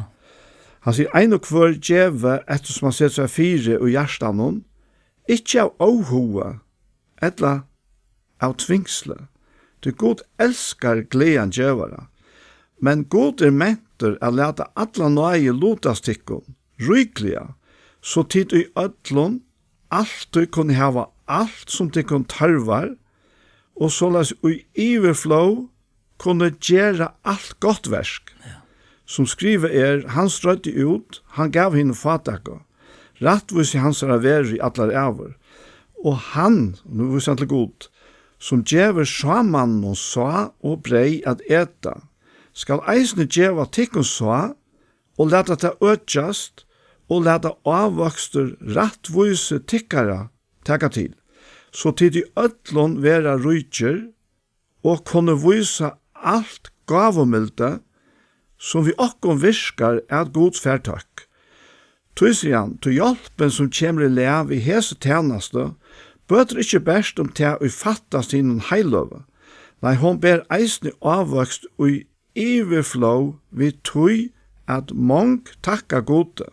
Hann sigur, ein og hvør gevi eftir sum hann setir sær fyri í hjartanum, ikki av óhuga, ella av tvingsli. Tí Gud elskar glaðan gevara. Men Gud er mentur at lata alla náði lutast tykkum ríkliga, so tit í øllum altíð kunnu hava alt, sum tykkum tørvar, og soleiðis í yvirflóð kunnu gera alt gott verk. Ja. Sum skrivað er, hann streiddi út, hann gav hinum fátæku. Rættvísi hansara verður í allar ævir. Og hann, nú vísir hann til Gud, sum gevur sámanninum sá og breyð at eta, skal eisini geva tykkum sá, og lata tað økjast, og lata ávøkstur rættvísi tykkara taka til, so tit í øllum verða ríkir, og kunnu vísa alt gávumildi, sum við okkum virkar, at Gud fær tøkk. Tí sigur hann, tí hjálpin, sum kemur í lag við hesi tænastu, bøtir ikki bert um tað, ið fattast hinum heiløgu, nei, hon ber eisini ávøkst í yvirflóð við tí, at mong takka Gudi.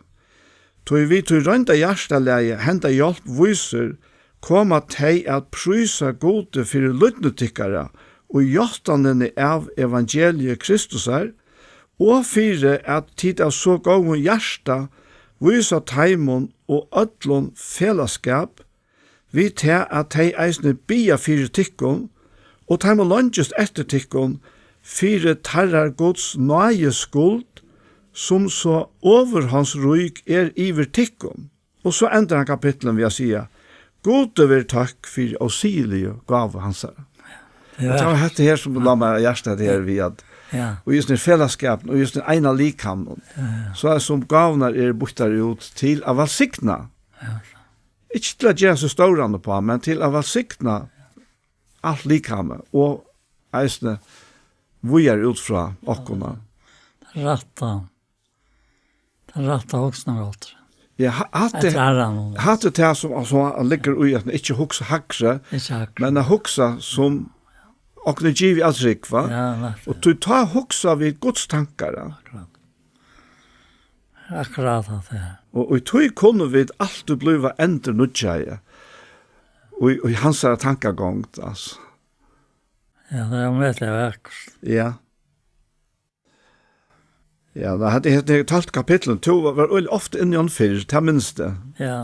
Tí við tí roynda hjartalagi henda hjálp vísir, koma tey at prísa Gudi fyri lydni tykkara og játtanini av evangelii Kristusar, og fyri at tit av so góðum hjarta vísa teimum og øllum felagsskap, við tað at tey eisini biðja fyri tykkum, og teimum leingist eftir tykkum, fyri teirrar Guds náði skuld, sum so ovurhondsrík er yvir tykkum. Og so endar hann kapitlinum við at siga: Gudi veri tøkk fyri ósigiligu gávu hansara. Og tað var hetta her, sum lá mær á hjarta, hetta her við at, ja, og júst í felagsskapinum, og júst í eina likamnum, ja, ja, so er sum gávurnar eru býttar út til at vælsigna. Ja. Ikki til at gera seg stóran uppá, men til at vælsigna alt likamið, og eisini víðari út frá okkum. Rætta. Tann rætta hugsanarháttur. Ja, ha-, hatta er, eftir Harranum. Hatta er tað, sum, sum liggur í, at man ikki hugsa hægri, ikki hægri, men at hugsa sum okkum er givið at trúgva. Ja, nettupp. Og tí tá hugsa vit Guds tankar, ja. Akkurát. Akkurát hatta, ja. Og, og í tí kunnu vit altíð blíva endurnýggjaði í, í hansara tankagongd, altso. Ja, tað er ómetaliga vakurt. Ja. Ja, tað, hetta, hetta er tólvta kapittul. Tú var, var øgiliga ofta inni í honum fyrr, tað minnist eg. Ja.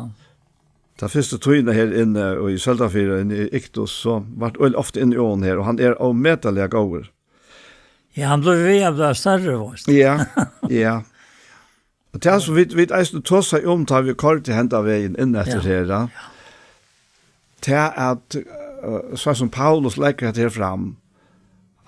Ta fyrstu tíðina her inni í Søldarfirði, inni í Iktus, so var øgiliga ofta inni í honum her, og hann er ómetaliga góður. Ja, hann blívur við at blíva størri, veitst tú. Ja, ja. Og tað sum vit, vit eisini tosaðu um, tá vit koyrdu henda vegin inn eftir, ja, her, ja. Tað at, eh, so sum Paulus leggur hetta her fram,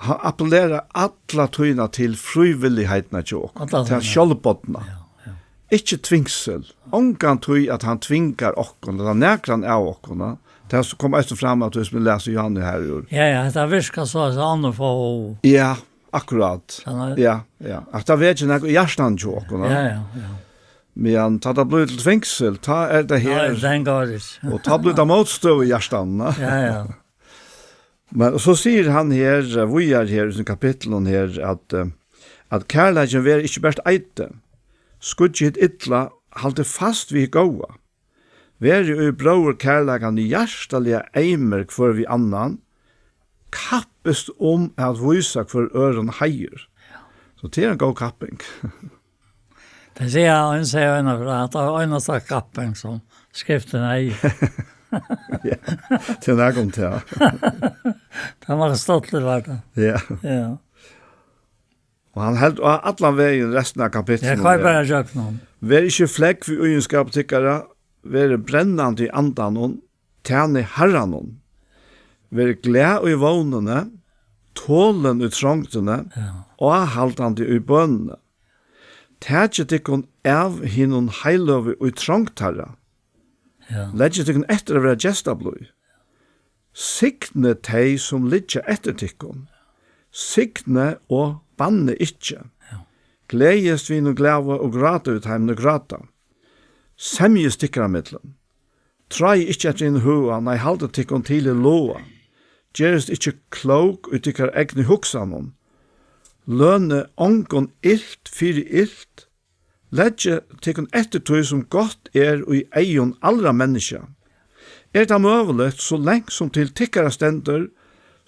hann appellerar alla tíðina til frívilligheitina hjá okkum, alla tíðina, til sjálvbodna. Ja, ja. Ikki tvingsil. Ongantíð at hann tvingar okkum, ella nakran av okkum, ja. Tað sum kom eisini fram, at tú sum lesur Johannes her úr. Ja, ja, tað virkar so, at hann fær. Ja, akkurát. Hann er, ja, ja. At tað vekir nakað í hjartanum hjá okkum, ja. Ja, ja, ja. Men tá tað blívur til tvingsil, tá er tað her. Ja, tað gongur ikki. Og tá blívur tað mótstøða í hjartanum, ja. Ja, ja. Men so sigur hann her, eh, víðari her í sínum kapitlum her, at, eh, at kærleikin verður ikki bert eiti. Skýggið hitt illa, haldið fast við hið góða. Verið í bróðurkærleikanum hjartaliga eymir hvør við annan, kappist um at vísa hvør øðrum heiður. So tað er ein góð kapping. Tað sigur, ein sigur eina ferð, at tað var einasta kapping sum skifti neyð. Ja, tað er nakað um tað. Tað var stoltur var tað. Ja. Ja. Og hann helt á allan vegin restina av kapitlinum. Eg koyri bara gjøgnum. Ver ikki flógv í íðinskap tykkara, verið brennandi í andanum, tænið Harranum. Verið glað í vónini, tolin í trongdini, ja, áhaldandi í bønini. Takið tykkum av hinum heiløgu í trongd teirra. Ja. Leggið tykkum eftir at vera gestablíð. Signið tey, sum liggja eftir tykkum. Signið og bannið ikki. Ja. Gleðist við hinum glaðu og grátið við teimum, ið gráta. Semjist tykkara millum. Tráið ikki eftir hinum høga, nei, haldið tykkum til hið lága. Gerist ikki klók í tykkara egnu hugsanum. Lønið ongum ilt fyri ilt. Leggið tykkum eftir tí, sum gott er í eygum allra menniskja. Er tað møguligt, so langt sum til tykkara stendur,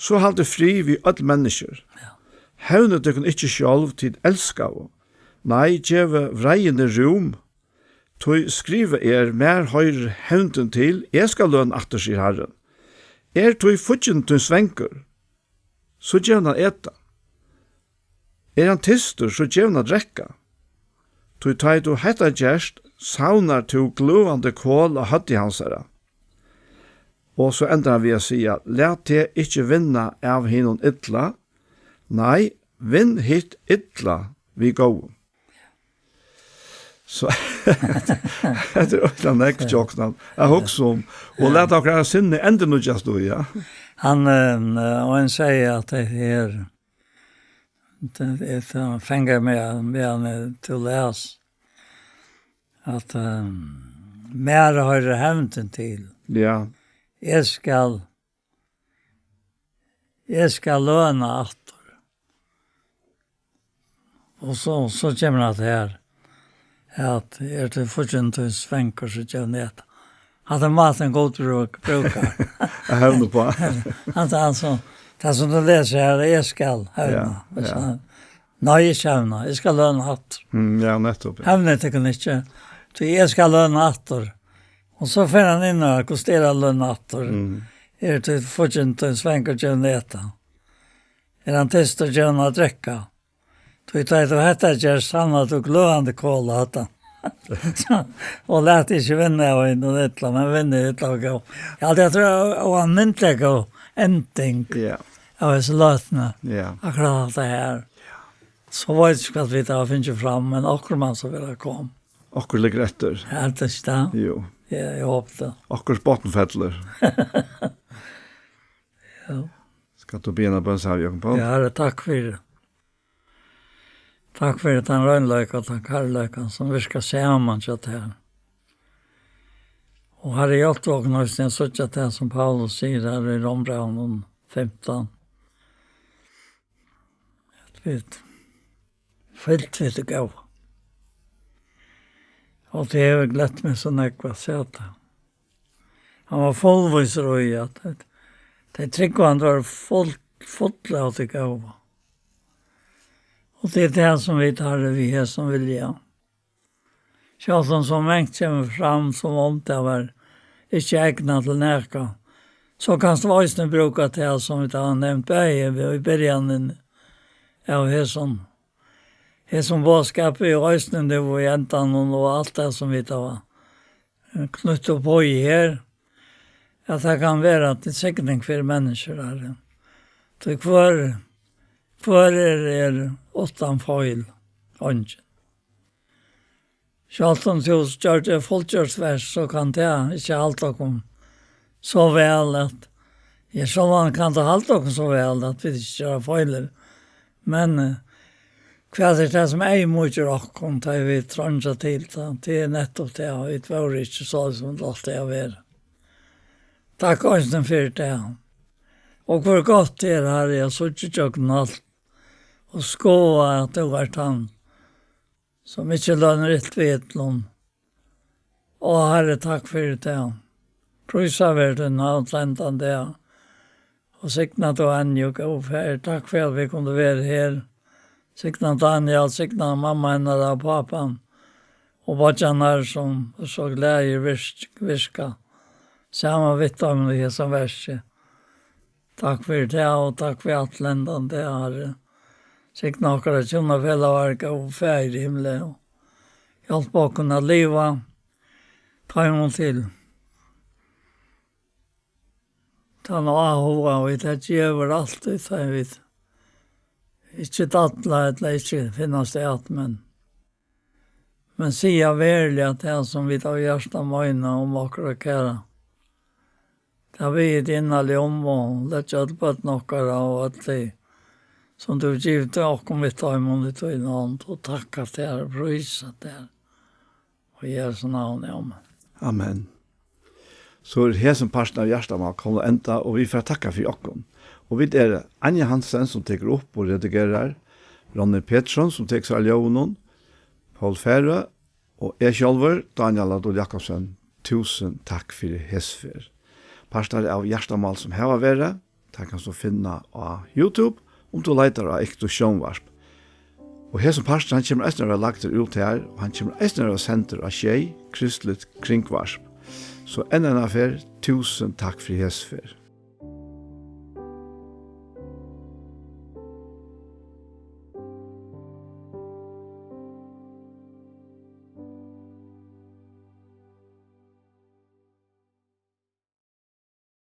so haldið frið við øll menniskjur. Ja. Hevnið tykkum ikki sjálv, tit elskaðu. Nei, gevið vreiðini rúm. Tí skrivað er: Mær hoyrir hevndin til, eg skal løna aftur, sigur Harrin. Er tí fíggindin svangur, so gev hann at eta. Er hann tystur, so gev hann at drekka. Tí tá ið tú hetta gert, savnar tú gløðandi kol á høvdi hansara. Og so endar hann við at siga: Lat teg ikki vinna av hinum illa, nei, vinn hitt illa við góðum. So, hetta er øgiliga nógv, ja, hjá okkum at hugsa um. Og lat okkara sinni endurnýggjast í, ja. Hann, eh, og hann sigur at tað er, tað er, tað fangar meg, meðan, eh, tú les, at, eh, mær hoyrir hevndin til. Ja. Eg skal Eg skal løna aftur. Og so, so kemur hann her, at er tú fíggindin svangur, so gev hann at eta. At tað er mátin Gud brúk-, brúkar. At hevna uppá. At hann so, tað sum tú lesur her, eg skal hevna. Ja, ja. Nei, ikki hevna, eg skal løna aftur. Mm, ja, nettupp, ja. Hevnið tykkum ikki, tí eg skal løna aftur. Og so fer hann inn og, hvussu er at løna aftur? Mm. Er til fíggindin svangur gevin eta? Er hann tystur gevin at drekka? Tí tá tú hetta ger, sanna tú gløðandi kol á hatta. So, og lat ikki vinna av einum illa, men vinna illa av góð. Ja, tað er óalmindiliga góð ending. Ja. Av hesi løtuni. Ja. Akkurát hatta her. So veit ikki hvat vit hava fingið fram, men okkurt man so vera kom. Okkurt liggur eftir. Ja, tað er tað. Jú. Ja, eg hopi tað. Okkurt botnfellur. Ja. Skalt tú biðja eina bøn, Sávi Jákup Páll? Ja, Harri, takk fyri. Takk fyri tann reinleika og tann kærleika sum virkar saman hjá tær. Og Harri, hjálp okkum eisini at síggja tað sum Paulus sigur her í Rómbrævinum fimtan. At vit fyllt við tí góða. Og tað hevur glett meg so nógv at síggja tað. Hann var fullvísur í, at, at tey trúgvandi vóru full, full av tí góða. Og tað er tað, sum vit, Harri, við hesum vilja. Sjálvt um so mangt kemur fram, sum um tað var ikki egnað til nakað, so kanst tú eisini brúka tað, sum vit hava nevnt, bæði í byrjanini av hesum, hesum boðskapi, og eisini nú í endanum, og alt tað, sum vit hava knýtt upp í her, at tað kann vera til signing fyri menniskjur, Harri. Tí hvør, hvør er, er uttan feil? Eingin. Sjálvt um tú gjørdi eitt fullgjørt verk, so kann tað ikki halda okkum so væl at, ja, sjálvandi kann tað halda okkum so væl at vit ikki gera feilir. Men, eh, hvat er tað, sum eyðmýkir okkum, tá vit treingja til tað? Tað er nettupp tað, og vit vóru ikki so, sum vit áttu at vera. Takk eisini fyri tað. Og hvør gott tað er, Harri, at síggja ígjøgnum alt og skoða, at tú ert hann, sum ikki lønir ilt við illum. Ó, Harri, takk fyri tað. Prísað verði títt navn til endan dag. Og signa tú Anju, góði Faðir. Takk fyri, at vit kundu vera her. Signa Dánjal, signa mammu hennara og pápan og beiggjarnar, sum so glaðir virk-, virka saman við teimum í hesum verki. Takk fyri tað, og takk fyri alt til endan dag, Harri. Signa okkara hjúnafelag, góði Faðir í himli, og hjálp okkum at liva teimum til tann áhuga, og tað gevur altíð, tá vit ikki dalla ella ikki finnast at, men, men siga veruliga tað, sum vit av hjarta meina um okkara kæra. Tað biði eg teg innarliga um, og leggja øll børn okkara og øll tey, sum tú hevur givið til okkum, við teimum í tíni hond, og takka tær og prísa tær. Og í Jesu navni, amen. Amen. So er hesin partin av Hjartamál komin at enda, og vit fara at takka fyri okkum. Og vit eru Anja Hansen, sum tekur upp og redigerar, Ronny Petersson, sum tekur sær av ljóðinum, Poul Færø, og eg sjálvur, Dánjal Adolf Jakobsen, túsund takk fyri hesa ferð. Partar av Hjartamál sum hava verið, tað kanst tú finna á YouTube, um tú leitar á Iktus Sjónvarp. Og hesin partur, hann kemur eisini at vera lagdur út her, og hann kemur eisini at vera sendur á Sjey, kristligt kringvarp. So enn eina ferð, túsund takk fyri hesa ferð.